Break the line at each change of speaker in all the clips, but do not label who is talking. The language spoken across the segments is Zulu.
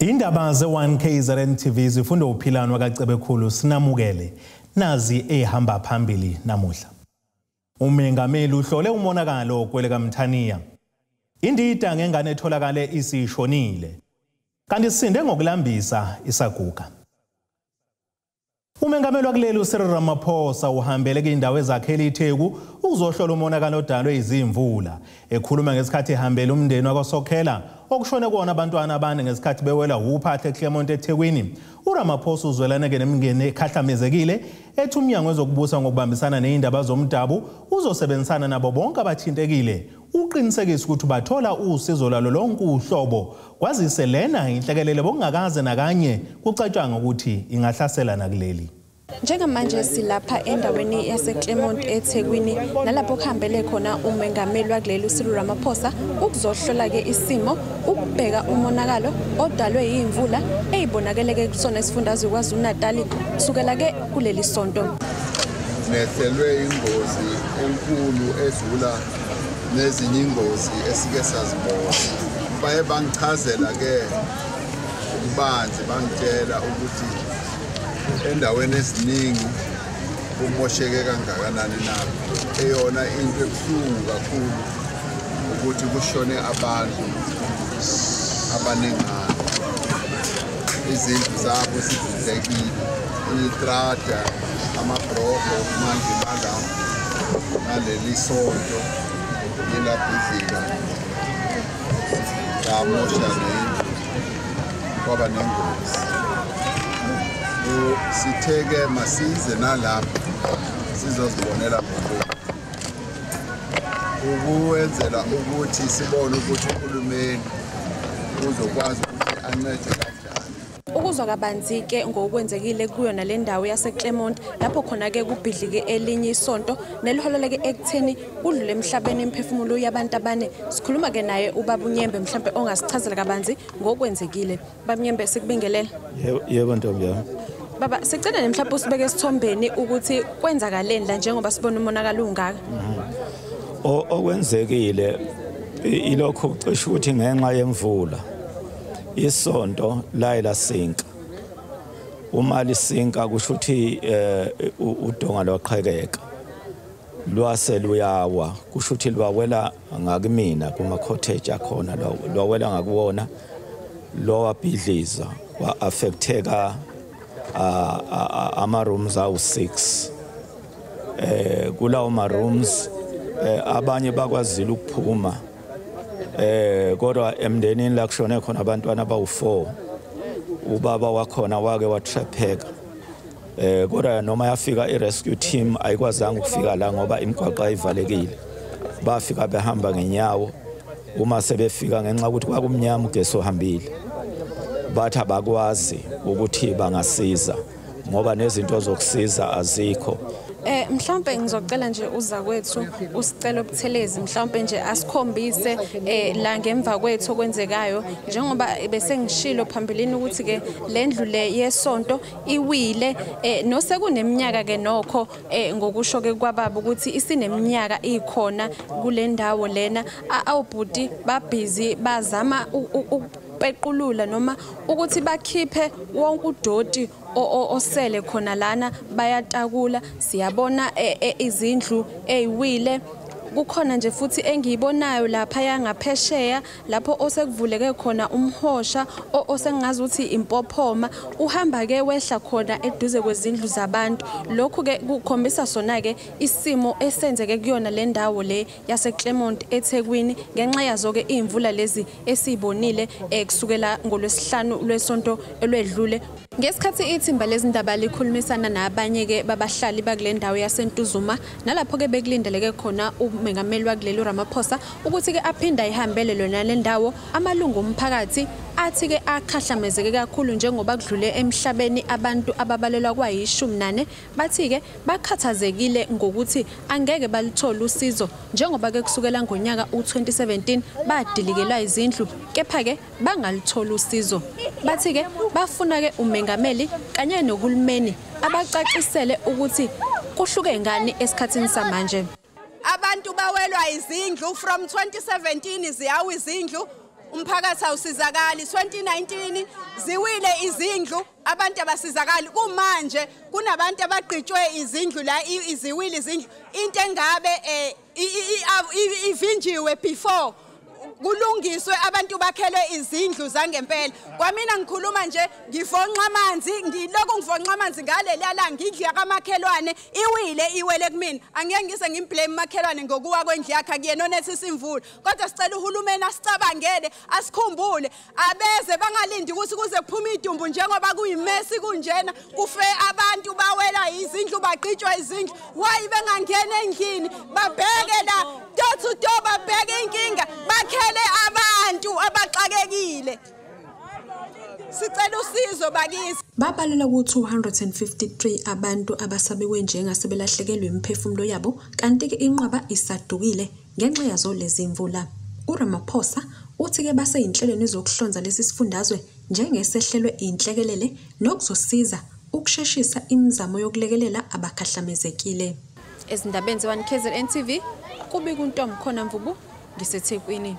Indaba ze-1 KZN TV zifunda uphilano kaCebekhulu sinamukele nazi ehamba phambili namuhla. Umengameli uhlole umonakalo kwelekaMthaniya. Indida ngengane etholakale isishonile. Kanti sisinde ngokulambisa isaguga. Umengameli wakuleli uCyril Ramaphosa uhambele indawo ezakhele iTheku ukuzohlola umonakalo odalwe izimvula. Ekhuluma ngesikhathi ehambele umndeni wakwaSokhela okushone kuwona abantwana abane ngesikhathi bewela uphahla eClermont eThekwini. uRamaphosa uzwelaneke nemingeni ekhahlamezekile ethi umnyango wezokubusa ngokubambisana nezindaba zomdabu uzosebenzisana nabo bonke abathintekile uqinisekisa ukuthi bathola usizo lwalo lonke uhlobo kwazise lena inhlekelele bokungakaze nakanye kucatshangwa ukuthi ingahlasela nakuleli.
Njengamanje silapha endaweni yaseClermont eThekwini nalapho kuhambele khona umengameli wakuleli uCyril Ramaphosa ukuzohlola-ke isimo ukubheka umonakalo odalwe yimvula eyibonakeleke kusona esifundazwe KwaZulu-Natal kusukela-ke kuleli sonto.
Nehlelwe ingozi enkulu edlula nezinye ingozi esike sazibona. Baye bangichazela-ke ububanzi bangitshela ukuthi endaweni eziningi kumosheke kangakanani na. Eyona into ebuhlungu kakhulu ukuthi kushone abantu abaningana, izindlu zabo zidlekile, itrada, amabhroko manje bala naleli sonto lelabhidlika lamosha nendlu kwaba nengozi. Sitheke masize nalapha sizozibonela ngokuthi ukuwenzela ukuthi sibone ukuthi uhulumeni uzokwazi ukuthi ancede kanjani.
Ukuzwa kabanzi-ke ngokwenzekile kuyona le ndawo yaseClermont lapho khona-ke kubhidlike elinye isonto neliholeleke ekutheni kudlule emhlabeni imiphefumulo yabantu abane. Sikhuluma-ke naye ubaba uNyembe mhlampe ongasichazela kabanzi ngokwenzekile. Baba Nyembe, sikubingelela.
Yebo ntombi yami.
Baba, sicela nje mhlawumbe usibeke esithombeni ukuthi kwenzakaleni la njengoba sibona umonakalo ungaka.
Okwenzekile ilokho kucishe ukuthi ngenxa yemvula isonto laye lasinka. Uma lisinka kusho ukuthi udonga lwaqhekeka lwase luyawa, kusho ukuthi lwawela ngakimina kuma cottage akhona, lwawela ngakuwona lwawabhidliza wa-affecteka ama rooms awu-6. Kulawo ma rooms abanye bakwazile ukuphuma, kodwa emndenini la kushone khona abantwana abawu-4, ubaba wakhona wake watrapheka, kodwa noma yafika i-rescue team ayikwazanga ukufika la ngoba imigwaqo ayivalekile. Bafika behamba ngenyawo, uma sebefika ngenxa ukuthi kwakumnyama ugesi ohambile, bathi abakwazi ukuthi bangasiza ngoba nezinto zokusiza azikho.
Mhlawumbe ngizocela nje uzakwethu usicela uButhelezi mhlawumbe nje asikhombise la ngemva kwethu okwenzekayo, njengoba bese ngishilo phambilini ukuthi ke le ndlu le yesonto iwile, nosekuneminyaka ke nokho ngokusho ke kwababa ukuthi isineminyaka ikhona kule ndawo lena. Awubhuti babhizi bazama ukupequlula noma ukuthi bakhiphe wonke udoti osele khona lana, bayatakula. Siyabona izindlu eziwile, kukhona nje futhi engiyibonayo lapha yangaphesheya lapho osekuvuleke khona umhosha osengazi ukuthi impophoma uhamba ke wehla khona eduze kwezindlu zabantu. Lokhu ke kukhombisa sona ke isimo esenzeke kuyona le ndawo le yaseClermont eThekwini ngenxa yazo ke imvula lezi esibonile kusukela ngolwesihlanu lwesonto elwedlule. Ngesikhathi ithimba lezindaba likhulumisana nabanye ke babahlali bakule ndawo yaseNtuzuma nalapho ke bekulindeleke khona umengameli wakuleli Ramaphosa ukuthi ke aphinde ayihambele lona le ndawo, amalungu omphakathi athi ke akhahlamezeke kakhulu njengoba kudlule emhlabeni abantu ababalelwa kwayi-14. Bathi ke bakhathazekile ngokuthi angeke balithole usizo njengoba ke kusukela ngonyaka u-2017 badilikelwa izindlu kepha ke bangalitholi usizo. Bathi ke bafuna ke umengameli kanye nohulumeni abacacisele ukuthi kuhluke ngani esikhathini samanje.
Abantu bawelwa izindlu from 2017 ziyawa izindlu. Umphakathi awusizakali. 2019 ziwile izindlu, abantu abasizakali. Kumanje kunabantu abagqitshwe izindlu la, iziwile izindlu. Into engabe ivinjiwe before kulungiswe, abantu bakhelwe izindlu zangempela. Kwamina ngikhuluma nje ngifonqa amanzi, ngilokhu ngifonqa amanzi ngaleli langa, indlu yakamakhelwane iwile, iwele kumina. Angeke ngize ngimblame makhelwane ngokuwa kwendlu yakhe, akuyena onethisa imvula. Kodwa sicela uhulumeni asicabangele, asikhumbule, abeze bangalindi ukuthi kuze kuphume idumbu njengoba kuyimesi kunjena, kufe abantu, bawela izindlu, bagqitshwa izindlu. Why bengangena endlini babheke la door to door, babheke inkinga, bakhele abantu abaxakekile. Sicela usizo bakithi.
Babalelwa ku-253 abantu abasabiwe njengasebelahlekelwe imiphefumulo yabo, kanti-ke inqwaba isadukile ngenxa yazo lezi mvula. URamaphosa uthi-ke baseyinhlelweni zokuhlonza lesi sifundazwe njengesehlelwe inhlekelele nokuzosiza ukusheshisa imizamo yokulekelela abakhahlamezekile.
Ezindabeni ze-1 KZN TV, kubika uNtomkhona Mvubu ngiseThekwini.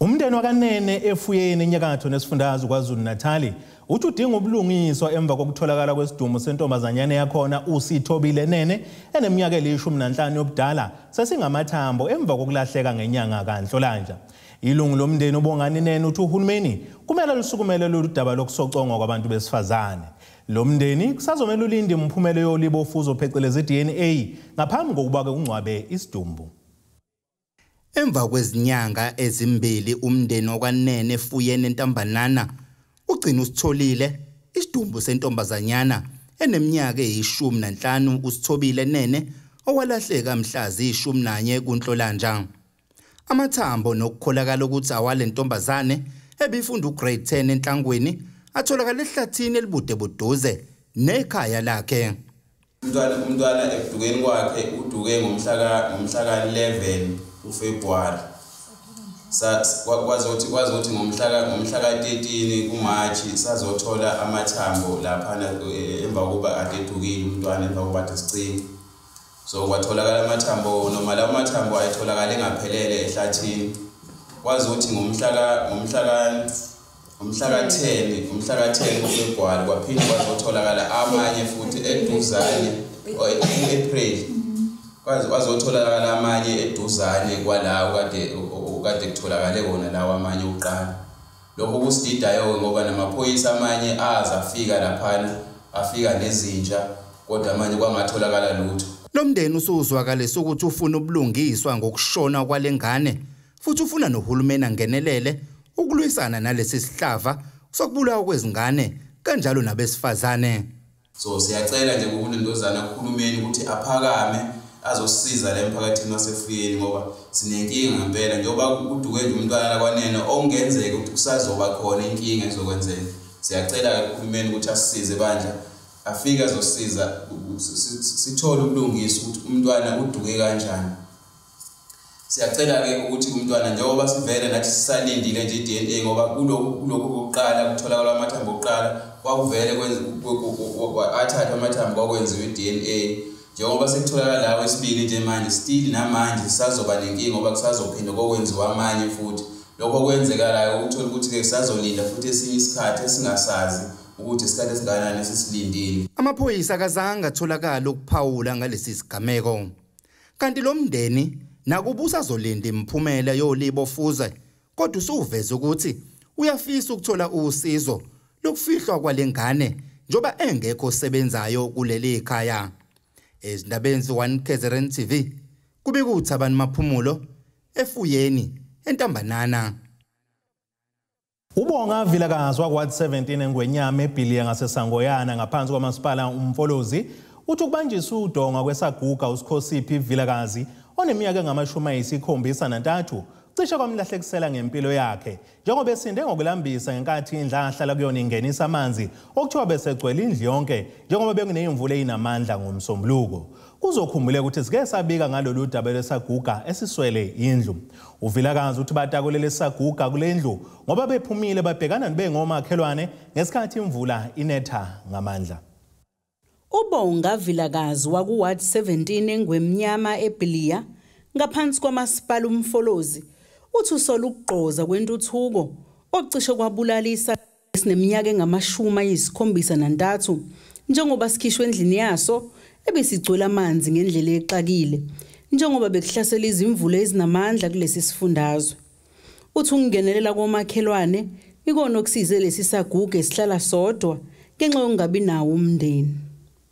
Umndeni wakaNene eFuyeni enyakatho nesifundazwe KwaZulu-Natal uthi udinga ubulungiswa emva kokutholakala kwesidumo sentombazanyana yakhona uSithobile Nene eneminyaka eli-15 yobudala sesingamathambo emva kokulahleka ngenyanga kaNhlolanja. Ilungu lomndeni uBongani Nene uthi uhulumeni kumele lusukumele lolu daba lokusocongwa kwabantu besifazane. Lo mndeni kusazomele ulinde imiphumela yolibo ofuzo phecelezi DNA ngaphambi kokuba kungcwabe isidumbu.
Emva kwezinyanga ezimbili umndeni wakwaNene eFuyeni eNtambanana ugcina usitholile isidumbu sentombazanyana eneminyaka eyi-15 uSithobile Nene owalahleka mhla ziyi-11 kuNhlolanja. Amathambo nokukholakala ukuthi awale ntombazane ebifunda ugrade 10 eNhlangwini atholakala ehlathini elibude buduze nekhaya lakhe.
Umntwana ekudukeni kwakhe uduke ngomhla ka-11 uFebruary. Kwazothi ngomhla ka-13 kuMarch sazothola amathambo laphana emva kokuba ade edukile umntwana, emva kokuba ade sicini. So kwatholakala amathambo, noma lawo mathambo ayetholakala engaphelele ehlathini. Kwazothi ngomhla ka-10 kuFebruary kwaphinde kwazotholakala amanye futhi eduzane, April kwazotholakala amanye eduzane kwalawo kade kutholakale kona lawo amanye oqala. Lokho kusididayo ngoba namaphoyisa amanye azafika laphana, afika nezinja, kodwa amanye kwangatholakala lutho.
Lo mndeni usuzwakalisa ukuthi ufuna ubulungiswa ngokushona kwalengane futhi ufuna nohulumeni angenelele ukulwisana nalesi sihlava sokubulawa kwezingane kanjalo nabesifazane.
So siyacela nje kukulendozana kuhulumeni ukuthi aphakame azosiza la emphakathini waseFuyeni ngoba sinenkinga ngempela, njengoba kuduke nje umntwana kwaNene okungenzeka ukuthi kusazoba khona inkinga ezokwenzeka. Siyacela kuhulumeni ukuthi asisize bandla, afike azosiza sithole ubulungiswa ukuthi umntwana uduke kanjani. Siyacela-ke ukuthi umntwana njengoba sivele nathi sisalindile nje i-DNA ngoba kulokhu kokuqala kutholakala amathambo okuqala kwakuvele athathwa amathambo kwakwenziwa i-DNA. Njengoba sekutholakala lawo esibili nje manje still namanje sisazoba nenkinga ngoba kusazophinda kokwenziwa amanye futhi. Lokho kwenzekalayo ukuthola ukuthi-ke kusazolinda futhi esinye isikhathi esingasazi ukuthi isikhathi esingakanani esisilindile.
Amaphoyisa akazange atholakala ukuphawula ngalesi sigameko. Kanti lo mndeni nakuba usazolinda imiphumela yolibo fuze, kodwa usuveze ukuthi uyafisa ukuthola usizo lokufihlwa kwalengane njoba engekho osebenzayo kuleli khaya. Ezindabeni ze-1 KZN TV kubika uThabani Maphumulo eFuyeni eNtambanana.
Ubonga Vilakazi wakwa-Ward 17 eNgwenyama eBhiliya ngaseSangoyana ngaphansi kwamasipala uMfolozi uthi ukubanjiswa udonga kwesaguga uSikhosiphi Vilakazi oneminyaka engama-73 cishe kwamlahlekisela ngempilo yakhe njengoba esinde ngokulambisa ngenkathi indlu ahlala kuyona ingenisa amanzi okuthiwa besegcwele indlu yonke njengoba bekuneyimvula eyinamandla ngoMsombuluko. Kuzokhumbuleka ukuthi sike sabika ngalolu daba lesaguga esiswele indlu. UVilakazi uthi batakulele isaguga kule ndlu ngoba bephumile babhekana bengomakhelwane ngesikhathi imvula inetha ngamandla.
Ubonga Vilakazi waku-Ward 17 eNgwemnyama eBhiliya ngaphansi kwamasipala uMfolozi uthi usola ukugqoza kwentuthuko okucishe kwabulalisa esineminyaka engama-73 njengoba sikhishwe endlini yaso ebesigcwele amanzi ngendlela exakile njengoba bekuhlasela izimvula ezinamandla kulesi sifundazwe. Uthi ukungenelela komakhelwane ikona okusize lesi saguga esihlala sodwa ngenxa yokungabi nawo umndeni.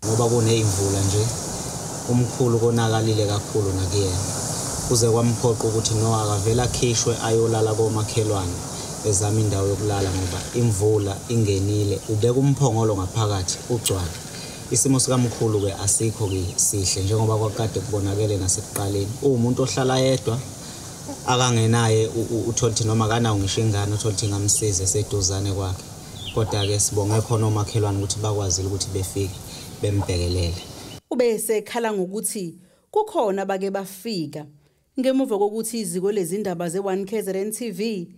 Ngoba kuneyimvula nje umkhulu konakalile kakhulu nakuyena, kuze kwamphoqa ukuthi no akavele akhishwe ayolala komakhelwane ezama indawo yokulala ngoba imvula ingenile, ubeka umphongolo ngaphakathi ugcwale. Isimo sikamkhulu-ke asikho-ke sihle njengoba kwakade kubonakele nasekuqaleni. Uwumuntu ohlala yedwa, akangenaye uthole ukuthi noma akanawo ngisho ingane uthole ukuthi ingamsiza eseduzane kwakhe. Kodwa-ke sibonge khona omakhelwane ukuthi bakwazile ukuthi befike bembhekelele.
Ubesekhala ngokuthi kukhona abake bafika ngemuva kokuthi iziko lezindaba ze-1 KZN TV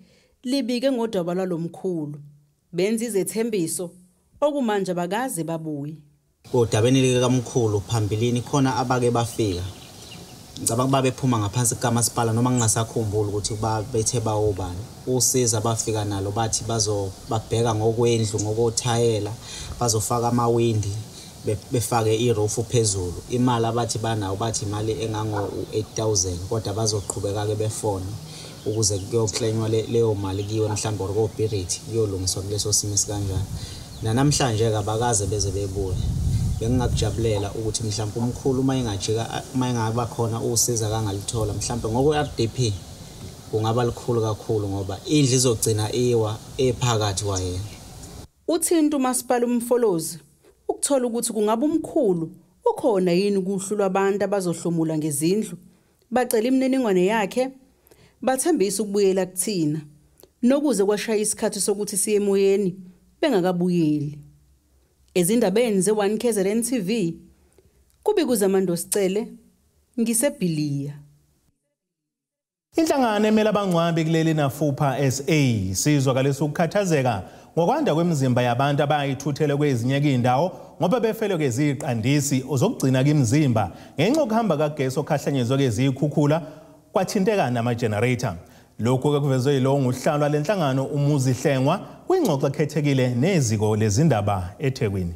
libike ngodaba lwalomkhulu, benza izethembiso okumanje abakaze babuye.
Kodabeni likamkhulu phambilini khona abake bafika, ngicabanga babephuma ngaphansi kukamasipala noma ngingasakhumbuli ukuthi babethe bawobani. Usiza bafika nalo bathi bazobabheka ngokwendlu, ngokothayela, bazofaka amawindi, befake irofu phezulu. Imali abathi banawo bathi imali engango-8,000 kodwa bazoqhubeka-ke befone ukuze kuyoklenywa leyo mali kuyiwe mhlawumbe or kobhirithi kuyolungiswa kuleso simo esikanjani. Nanamhlanje-ke abakaze beze bebuye. Bengingakujabulela ukuthi mhlawumbe umkhulu uma engajika, uma engaba khona usiza akangalithola mhlawumbe ngokwe-RDP kungaba likhulu kakhulu ngoba indlu izogcina iwa ephakathi kwayena.
Uthinta umasipala uMfolozi ukuthola ukuthi kungabe umkhulu ukhona yini kuhlu lwabantu abazohlomula ngezindlu. Bacela imininingwane yakhe, bathembisa ukubuyela kuthina nokuze kwashaya isikhathi sokuthi siye emoyeni bengakabuyeli. Ezindabeni ze-1 KZN TV kubikuZamando Sicele, ngiseBhiliya.
Inhlangano emela abangcwabi kuleli Nafupha SA sizwakalisa ukukhathazeka ngokwanda kwemizimba yabantu abayithuthele kwezinye indawo ngoba befelwe keziqandisi ozokugcina kimizimba ngenxa yokuhamba kagesi okhahlanyezwe kezikhukhula kwathinteka nama-generator. Lokhu kuvezwe yilowo nguhlalo lenhlangano uMuzi Hlengwa kwingxoxo ekhethekile neziko lezindaba eThekwini.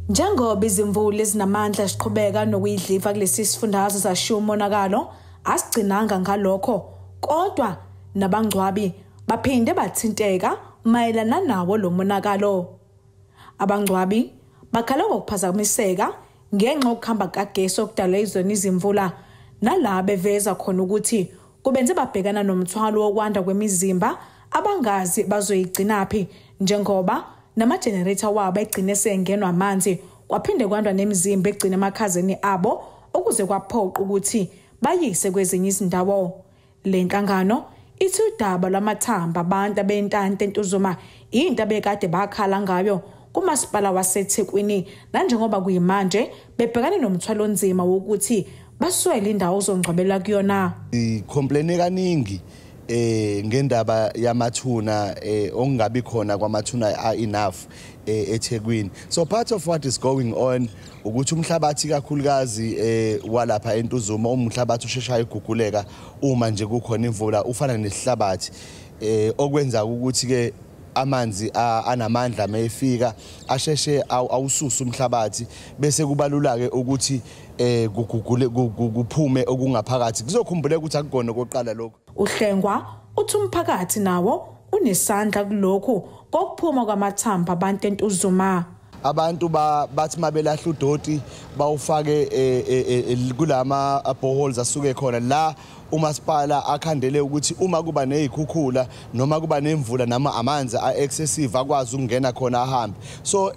Njengoba izimvula ezinamandla ziqhubeka nokuyidliva kulesi sifundazwe sashiya umonakalo, asigcinanga ngalokho, kodwa nabangcwabi baphinde bathinteka mayelana nawo lo monakalo. Abangcwabi bakhala ngokuphazamiseka ngenxa yokuhamba kagesi okudalwa izona izimvula, nala beveza khona ukuthi kubenze babhekana nomthwalo wokwanda kwemizimba abangazi bazoyigcinaphi njengoba nama-generator wabo egcine sengenwa amanzi, kwaphinde kwandwa nemizimba egcine emakhazeni abo ukuze kwaphoqa ukuthi bayise kwezinye izindawo. Le nhlangano ithi udaba lwamathamba abantu abentanta eNtuzuma into abekade bakhala ngayo kumasipala waseThekwini, nanjengoba kuyimanje bebhekane nomthwalo onzima wokuthi baswele indawo ozongcwabela kuyona.
Icomplain kaningi ngendaba yamathuna okungabi khona kwamathuna are enough eThekwini. So part of what is going on ukuthi umhlabathi kakhulukazi walapha eNtuzuma umhlabathi usheshayo uguguleka uma nje kukhona imvula, ufana nesihlabathi okwenza ukuthi ke amanzi anamandla mayefika asheshe awususa umhlabathi, bese kubalula ke ukuthi kugugule kuphume okungaphakathi. Kuzokhumbuleka ukuthi akugona koqala lokho.
Uhlengwa uthi umphakathi nawo unesandla kulokhu kokuphuma kwamathamba abantu eNtuzuma.
Abantu bathi mabelahla udoti bawufake kulama boreholes asuke khona la umasipala akhandele ukuthi uma kuba nezikhukhula noma kuba nemvula nama amanzi a-excessive akwazi ukungena khona ahambe. So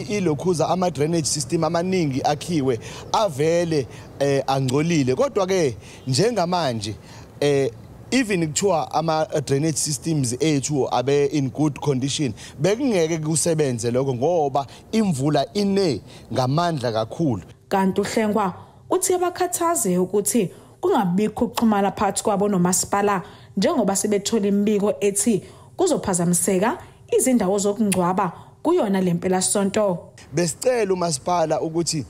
ilokhuza ama drainage system amaningi akhiwe avele angcolile, kodwa ke njengamanje even kuthiwa ama drainage systems ethu abe in good condition bekungeke kusebenze lokho ngoba imvula ine ngamandla kakhulu.
Kanti uHlengwa uthi abakhathaze ukuthi kungabikho ukuxhumana phakathi kwabo nomasipala njengoba sebethola imibiko ethi kuzophazamiseka izindawo zokungcwaba kuyona lempelasonto.
Besicela umasipala ukuthi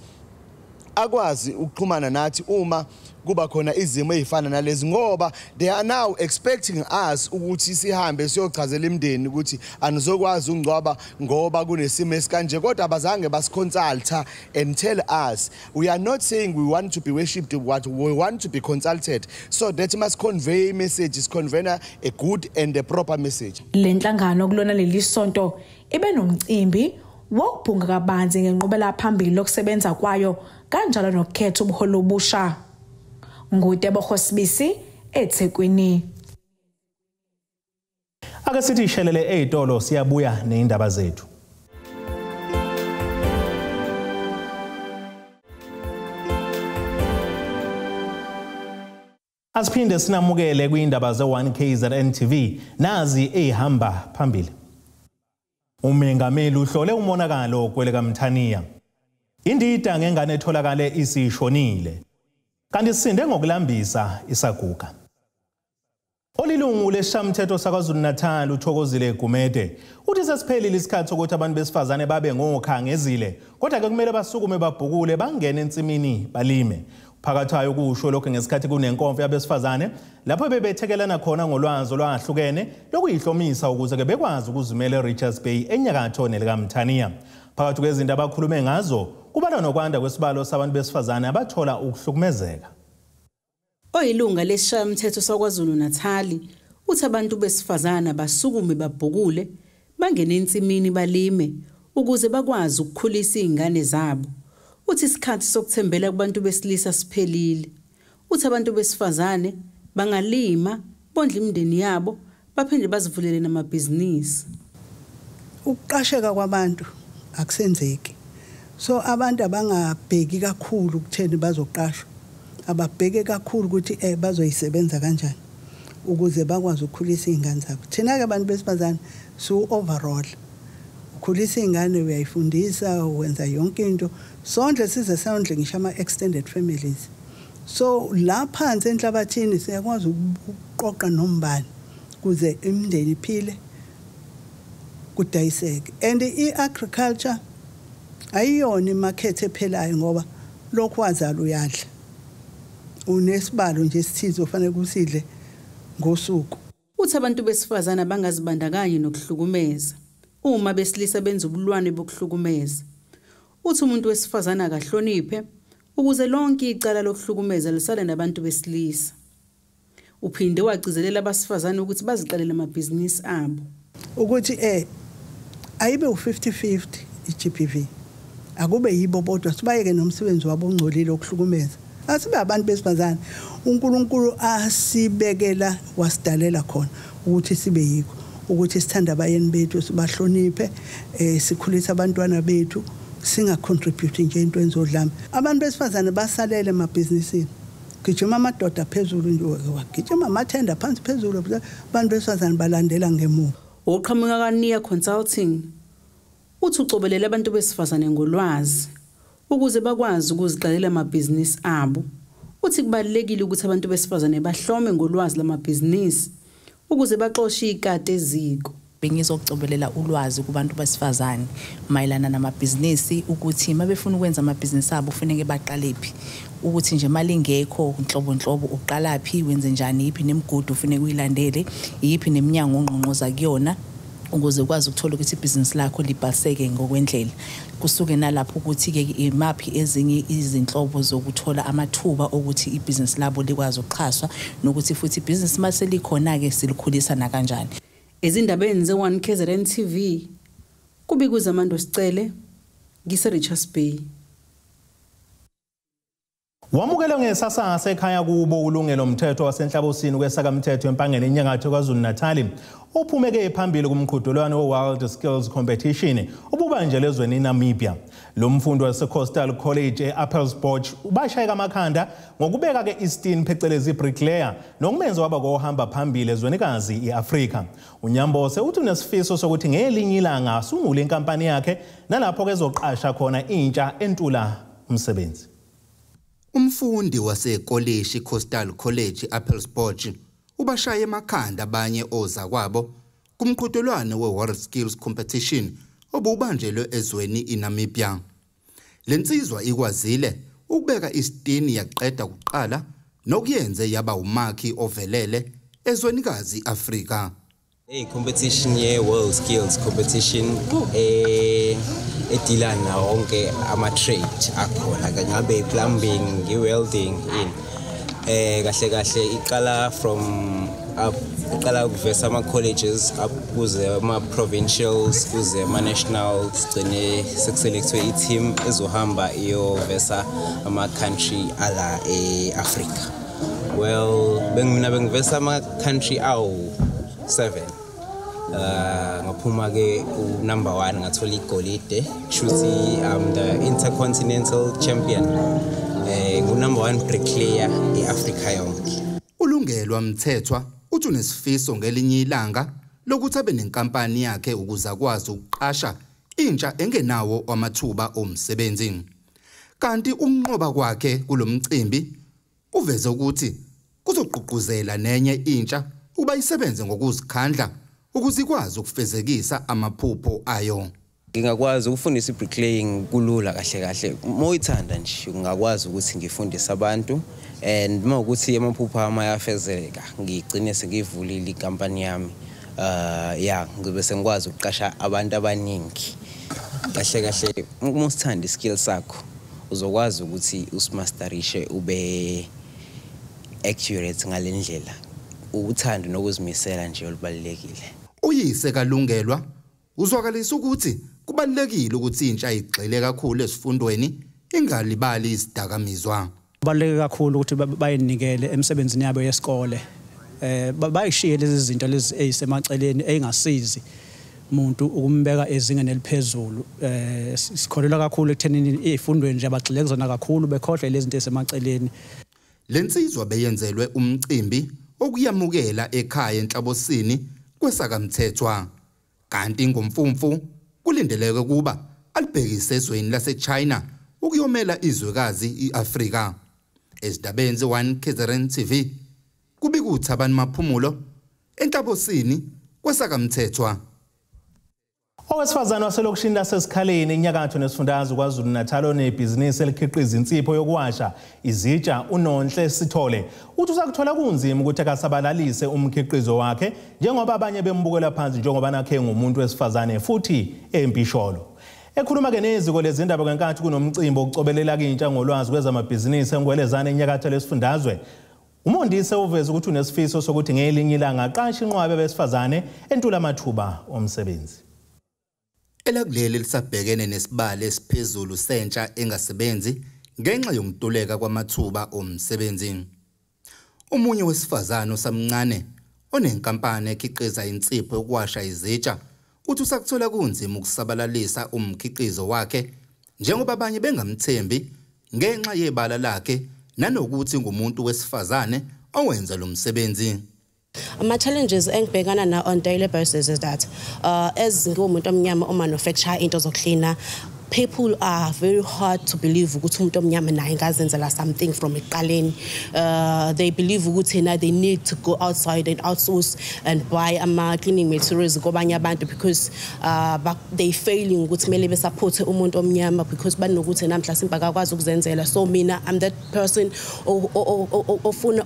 akwazi ukuxhumana nathi uma kuba khona izimo ezifana nalezi, ngoba they are now expecting us ukuthi sihambe siyochazela imindeni ukuthi anizokwazi ukungcwaba ngoba kunesimo esikanje, kodwa abazange basiconsulta and tell us. We are not saying we want to be worshipped, what we want to be consulted, so that must convey messages, convey a good and a proper message.
Le nhlangano kulona leli sonto ibe nomcimbi wokubhunga kabanzi ngenqubela phambili lokusebenza kwayo kanjalo nokukhetha ubuholi obusha. NguTebogo Sibisi eThekwini.
Ake sithi ishelele ezitolo, siyabuya neindaba zethu. Asiphinde sinamukele kwiindaba ze-1 KZN TV, nazi ezihamba phambili. Umengameli uhlole umonakalo kwelikaMthaniya. Indida ngengane etholakale isishonile. Kanti sisinde ngokulambisa isaguga. Olilungu lesishamthetho saKwaZulu Natal uThokozile Gumede uthi sesiphelile isikhathi sokuthi abantu besifazane babe ngokhangezile, kodwa ke kumele basukume babhukule bangene ensimini balime. Phakathi kusho lokho ngesikhathi kunenkonfa yabesifazane lapho bebethekelana khona ngolwazi olwahlukene lokuyihlomisa ukuze ke bekwazi ukuzimela eRichards Bay enyakatho nelikaMthaniya. Phakathi kwezinto abakhulume ngazo kubalwa nokwanda kwesibalo sabantu besifazane abathola ukuhlukumezeka.
Oyilunga lesishayamthetho saKwaZulu Natal uthi abantu besifazana basukume babhukule bangene ensimini balime ukuze bakwazi ukukhulisa izingane zabo. Uthi isikhathi sokuthembela kubantu besilisa siphelile. Uthi abantu besifazane bangalima bondle imindeni yabo baphinde bazivulele namabhizinisi.
Ukuqasheka kwabantu akusenzeki. So abantu abangabheki kakhulu ukutheni bazoqashwa, ababheke kakhulu ukuthi bazoyisebenza kanjani ukuze bakwazi ukukhulisa izingane zabo. Thina ke abantu besifazane su overall ukhulisa ingane, uyayifundisa, wenza yonke into, sondle size sondle ngisho ama extended families. So la phansi enhlabathini siyakwazi ukuqoqa nombani kuze imindeni iphile, kudayiseke. And i-agriculture ayiyona imakethe ephelayo, ngoba lokhu wazala uyadla, unesibalo nje esithize ofanele kusidle ngosuku.
Uthi abantu besifazana bangazibandakanyi nokuhlukumeza uma besilisa benza ubulwane bokuhlukumeza. Uthi umuntu wesifazana akahloniphe ukuze lonke icala lokuhlukumeza lisale nabantu besilisa. Uphinde wagcizelela abasifazane ukuthi baziqalele amabhizinisi abo.
Ukuthi ayibe u50-50 iGBV. Akube yibo bodwa, sibayeke nomsebenzi wabo ongcolile okuhlukumeza. Asibe abantu besifazane uNkulunkulu asibekela wasidalela khona ukuthi sibe yikho, ukuthi sithanda abayeni bethu, sibahloniphe, sikhulise abantwana bethu, singacontribute nje entweni zodlame. Abantu besifazane basalele emabhizinisini, gijima amadoda phezulu nje, wagijima amathenda phansi phezulu, abantu besifazane balandela ngemuva.
Oqhamuka kaNia Consulting uthi ucobelela abantu besifazane ngolwazi ukuze bakwazi ukuziqalela amabhizinisi abo. Uthi kubalulekile ukuthi abantu besifazane bahlome ngolwazi lamabhizinisi ukuze baxoshe ikati eziko.
Bengizocobelela ulwazi kubantu besifazane mayelana namabhizinisi, ukuthi uma befuna ukwenza amabhizinisi abo kufuneke baqalephi, ukuthi nje imali ingekho nhlobo nhlobo uqalaphi, wenze njani, yiphi nemigudu ufuneke uyilandele, yiphi neminyango ongqongqoza kuyona ukuze ukwazi ukuthola ukuthi ibhizinisi lakho libhaliseke ngokwendlela. Kusuke nalapho ukuthi-ke imaphi ezinye izinhlobo zokuthola amathuba okuthi ibhizinisi labo likwazi ukuxhaswa, nokuthi futhi ibhizinisi uma selikhona-ke silikhulisa nakanjani.
Ezindabeni ze-1 KZN TV, kubikwa uZamando Sicele, ngise-Richards Bay.
Wamukelwe ngesasasa ekhaya kubo uLungelo Mthetho waseNhlabosini kweSakamthetho eMpangeni enyakatho KwaZulu-Natal uphumeke phambili kumqhudelwano we-World Skills Competition obubanjelwe ezweni iNamibia. Lo mfundi wase-Coastal College e-Appelsbosch ubashayeka amakhanda ngokubeka-ke isitini phecelezi bricklayer nokumenza waba kohamba phambili ezwenikazi i-Afrika. UNyambose uthi unesifiso sokuthi ngelinye ilanga asungule inkampani yakhe nalapho-ke ezoqasha khona intsha entula umsebenzi.
Umfundi wasekolishi Coastal College Appelsbosch ubashaye emakhanda abanye ozakwabo kumqhudelwano we-World Skills Competition obubanjelwe ezweni iNamibia. Lensizwa ikwazile ukubeka isitini yaqeda kuqala nokuyenze yaba umakhi ovelele ezwenikazi Afrika.
Competition ye World Skills Competition edila nawo wonke ama trade akhona, ngabe plumbing, welding in kahle kahle iqala from up, iqala ukuvesa ama colleges up kuze ama provincials kuze ama nationals, gcine sekuselectwe i-team ezohamba iyovesa ama country ala e-Africa. Well, bengimina bengivesa ama country awu 7. Ngaphuma ke u number 1 ngathola igolide, kushuthi I'm the intercontinental champion, ngu number 1 bricklayer eAfrica yonke.
Ulungelwa Mthethwa uthi unesifiso ngelinye ilanga lokuthi abe nenkampani yakhe ukuze akwazi ukuqasha intsha engenawo amathuba omsebenzi. Kanti ukunqoba kwakhe kulomcimbi uveze ukuthi kuzogqugquzela nenye intsha ukuba isebenze ngokuzikhandla ukuze ikwazi ukufezekisa amaphupho ayo.
Ngingakwazi ukufundisa i-bricklaying kulula kahle kahle, uma uyithanda nje ungakwazi ukuthi ngifundise abantu, and uma ukuthi amaphupho ami ayafezeka ngigcine sengivulile inkampani yami, ngibe sengikwazi ukuqasha abantu abaningi. Kahle kahle uma usithanda iskill sakho uzokwazi ukuthi usimasterishe ube accurate ngale ndlela. Uthando nokuzimisela nje olubalulekile.
Uyise kaLungelwa uzwakalisa ukuthi kubalulekile ukuthi intsha igxile kakhulu esifundweni ingalibali izidakamizwa.
Kubaluleke kakhulu ukuthi bayinikele emsebenzini yabo yesikole. Bayishiye lezi zinto lezi ezisemaceleni ezingasizi umuntu ukumbeka ezingeni eliphezulu. Sikholelwa kakhulu ekuthenini ezifundweni nje abagxile kuzona kakhulu bekhohlwe lezi zinto ezisemaceleni.
Lensizwa beyenzelwe umcimbi okuyamukela ekhaya enhlabosini kwesakaMthethwa. Kanti ngomfumfu kulindeleke kuba alibhekise ezweni laseChina ukuyomela izwekazi iAfrika. Ezindabeni ze-1 KZN TV kubika uThabani Maphumulo enhlabosini kwesakaMthethwa.
Owesifazane waselokishini laseSikhaleni enyakatho nesifundazwe KwaZulu-Natal onebhizinisi elikhiqiza insipho yokuwasha izitsha uNonhle Sithole uthi usakuthola kunzima ukuthi akasabalalise umkhiqizo wakhe njengoba abanye bembukela phansi njengoba nakhe ngumuntu wesifazane futhi empisholo. Ekhuluma ke neziko lezindaba ngenkathi kunomcimbi wokucobelela intsha ngolwazi kwezamabhizinisi eNgwelezane enyakatho lesifundazwe, uMondise uveze ukuthi unesifiso sokuthi ngelinye ilanga aqashe inqwaba besifazane entula amathuba omsebenzi.
Elakuleli lisabhekene nesibalo esiphezulu sentsha engasebenzi ngenxa yokuntuleka kwamathuba omsebenzi. Omunye wesifazane osamncane onenkampani ekhiqiza insipho yokuwasha izitsha uthi usakuthola kunzima ukusabalalisa umkhiqizo wakhe njengoba abanye bengamthembi ngenxa yebala lakhe nanokuthi ngumuntu wesifazane owenza lo msebenzi.
My challenges engibhekana na on daily basis is that as ngumuntu omnyama omanufacture into zokucleaner, people are very hard to believe ukuthi umuntu omnyama naye ngazenzela something from eqaleni. They believe ukuthi na they need to go outside and outsource and buy ama cleaning materials kwabanye abantu because they failing ukuthi kumele besupport umuntu omnyama because banokuthi namhla simpakakwazi ukuzenzela. So mina I'm that person ofuna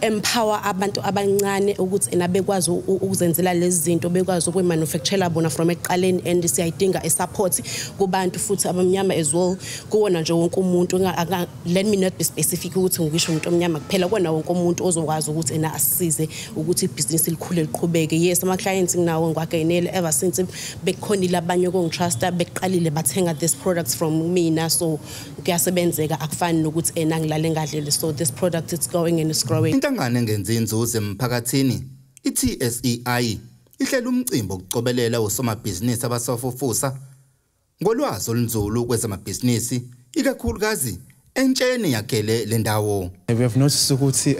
empower abantu abancane ukuthi ena bekwazi ukuzenzela lezi zinto, bekwazi ukuyimanufacture bona from eqaleni, and siyayidinga i-support kubantu futhi abamnyama as well, kuwona nje wonke umuntu. Let me not be specific ukuthi ngisho umuntu omnyama kuphela, kuwona wonke umuntu ozokwazi ukuthi ena asisize ukuthi ibhizinisi likhule liqhubeke. Yes, ama clients nginawo ngiwagainele ever since bekukhonile abanye okungitrusta beqalile bathenga this products from mina, so kuyasebenzeka, akufani nokuthi ena ngilale ngadlele. So this product it's going and it's growing.
Inhlangano engenzi inzuzo emphakathini iTSEI ihlela umcimbi wokucobelela osomabhizinisi abasafufusa ngolwazi olunzulu kwezamabhizinisi ikakhulukazi entsheni yakhele le ndawo.
We have noticed ukuthi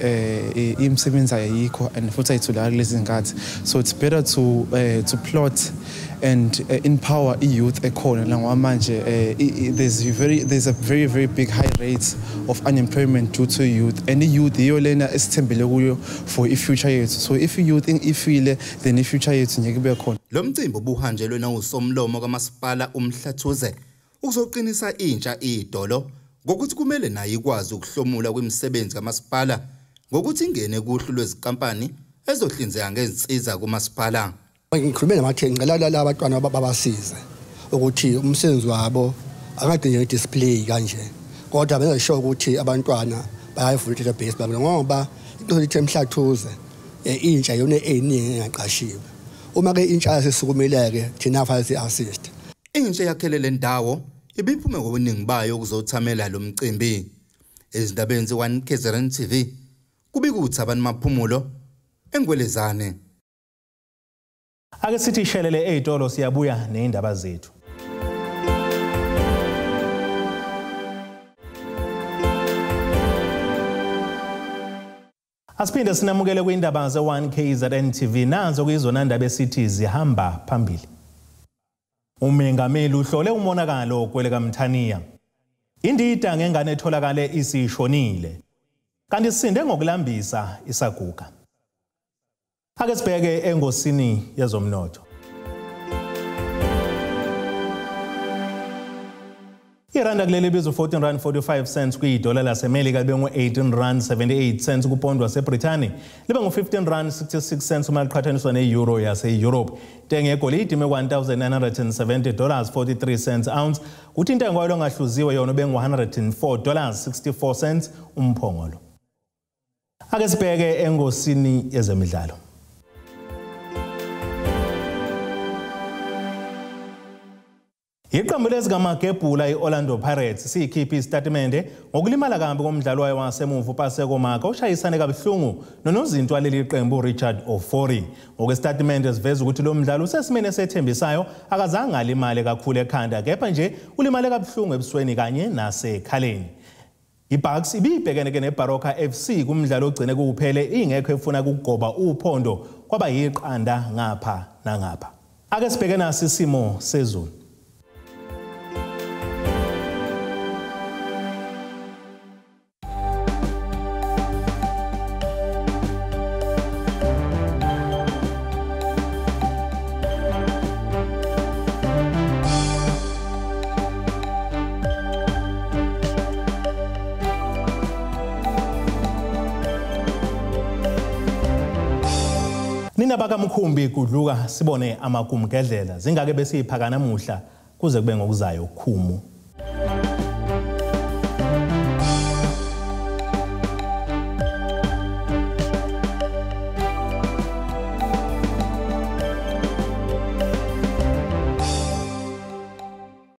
imisebenzi ayikho and futhi ayitholakali kulezi nkathi, so it's better to plot and empower youth ekhona la ngoba manje there's a very very big high rate of unemployment due to youth, and youth iyo lena esithembele kuyo for i-future yethu. So if youth ifile then i-future yethu ngeke ibe khona.
Lo mcimbi ubuhanjelwe nawusomlomo kamasipala uMhlathuze ukuzoqinisa intsha idolo ngokuthi kumele nayo ikwazi ukuhlomula kwimisebenzi kamasipala ngokuthi ingene kuhlu lwezinkampani ezohlinzeka ngezinsiza kumasipala.
Ngikhulume namatheni ngicela laba abantwana babasize ukuthi umsebenzi wabo akade nje display kanje, kodwa benzisho ukuthi abantwana bayayivula database babo, ngoba into lithe emhlathuze intsha yona eyiningi engaqashiwe. Uma ke intsha sisukumileke thina fanele si-assist.
Intsha yakhele le ndawo ibiphume ngobuningi bayo ukuzothamela lo mcimbi. Ezindabeni ze-1 KZN TV kubika uThabani Maphumulo eNgwelezane.
Ake sithi ishelele ey'tolo, siyabuya ney'ndaba zethu. Asiphinde sinamukele kwindaba ze-1 KZN TV, nazo kuyizona ndaba esithi zihamba phambili. Umengameli uhlole umonakalo kwelikaMthaniya. Indida ngengane etholakale isishonile, kanti sisinde ngokulambisa isaguga. Ake sibheke engosini yezomnotho. Iranda kuleli bizo 14 rand 45 cents kwidola laseMelika, libe ngu-18 rand 78 cents kupondo waseBrithani, libe ngu-15 rand 66 cents uma liqhathaniswa ne-euro yase-Europe. Intengo yegolide ime $1,970 43 cents ounce, kuthi intengo yayo engahluziwe yona ube ngu-$104 64 cents umphongolo. Ake sibheke engosini yezemidlalo. Iqembu lezikamagebhula i-Orlando Pirates siyikhiphe isitatimende ngokulimala kambi komdlalo wayo wasemuva uPaseko Maka oshayisane kabuhlungu nonozinto waleli qembu Richard Ofori. Ngokwesitatimende siveza ukuthi lo mdlalo usesimeni esethembisayo, akazange alimale kakhulu ekhanda, kepha nje ulimale kabuhlungu ebusweni kanye nasekhaleni. IBucks ibibhekene ke neBaroka FC kumdlalo ogcine kuphele ingekho efuna ukugoba uphondo, kwaba yiqanda ngapha nangapha. Ake sibheke nasi isimo sezulu. Nina bakamkhumbi kudluka sibone amakumgedlela zingake besiyiphaka namuhla kuze kube ngokuzayo khumu.